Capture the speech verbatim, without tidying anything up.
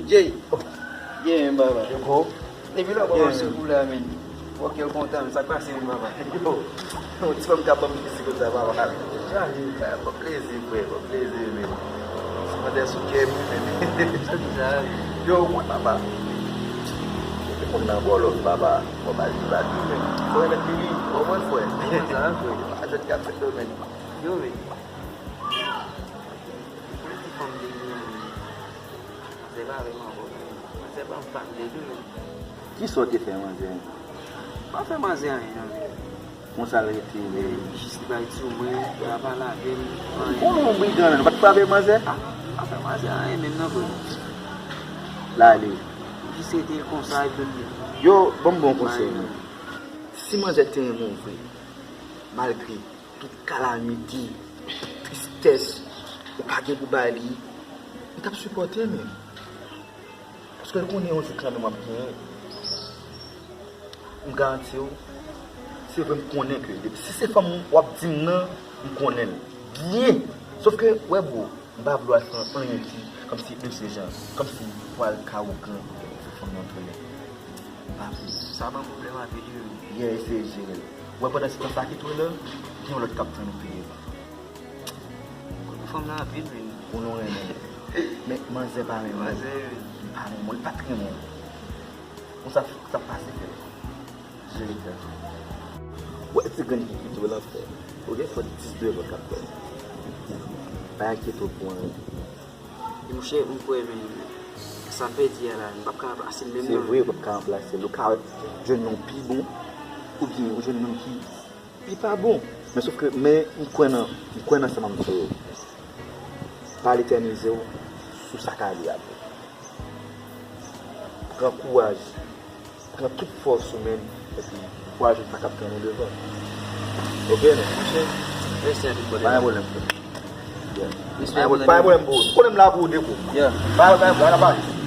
Jay, byen, baba. Yo, ko? Depi lè w kòmanse kou la, men. Wè kè w kontan, men sa k pase, men, baba? Yo, yon ti fanm ka ban m pisi konsa, baba. Bon plezi, frè, bon plezi, men. Mwen te sou kè m, men. Yo, mwen, baba. Depi moun nan bò lòt, baba. Bon, ba, li ba di, men. Frè, mèt li, li. Bon, mwen, frè. Sa, frè. Ajòt k ap fèt, men. Yo, men. Ti fanm de li menm. Manzè pa vrèman bon menm. Manzè pa m pa m de li menm. Kisa w te fè manzè? M pa fè manzè anyen non. Konsa l rete. Jis li bay ti mwen, li pa pale avè m. Bon, non, brigan, nou pa t frape manzè? Ah, m pa fè manzè anyen menm non, frè. L ale. Jis rete konsa epi l. Yo, ban m bon konsèy non. Si manzè te renmen w vre, malgre tout kalamite, tristès, ou pa gen pou bay li, m t ap sipòte menm. Paske l konnen yon jou kanmenm w ap genyen. M garanti w, se vre m konnen ke depi si se fanm w ap di m nan, m konnen l byen. Sòf ke, wè bro, m pa vle w al fè anyen ki kòmsi mesye jan, kòmsi pou al ka ougan, fè fanm nan tounen. M pa vle. Sa ban m pwoblèm anpil wi. Yeah, eseye jere l. Wè pandan se tan sa ki tou la, gen yon lòt k ap tann ou tou devan. Kote fanm nan anpil wi. Ou nou renmen. Men manzè pa renmen. Manzè wi. Li pa renmen, li pa t renmen. Konsa sa pase fè. Jere kè. Wè ti grenn ki kite w lan frè. Ou gen fò dis devan k ap tann. Pa enkyete w pou anyen. Monchè, m kwè, men, sa m pèdi a la, m p ap ka ranplase l menm non. Se vre, ou p ap ka ranplase l. Ou ka jwenn yon pi bon, oubyen ou jwenn yon ki pi pa bon. Men sòf ke, men, m kwè nan, m kwè nan sa m ap di w. Pa al etènize w sou sa k ale a, bro. Pran kouraj. Pran tout fòs ou menm, epi pou al jwenn sa k ap tann ou devan. Oke, non? Mèsi anpil, brother. Pa gen pwoblèm, frè. Yeah. Respè, pa gen pwoblèm, brother. Pa gen pwoblèm, bro. Ou konnen m la pou ou de kou. Yeah. Pa gen pwoblèm, pa gen pwoblèm.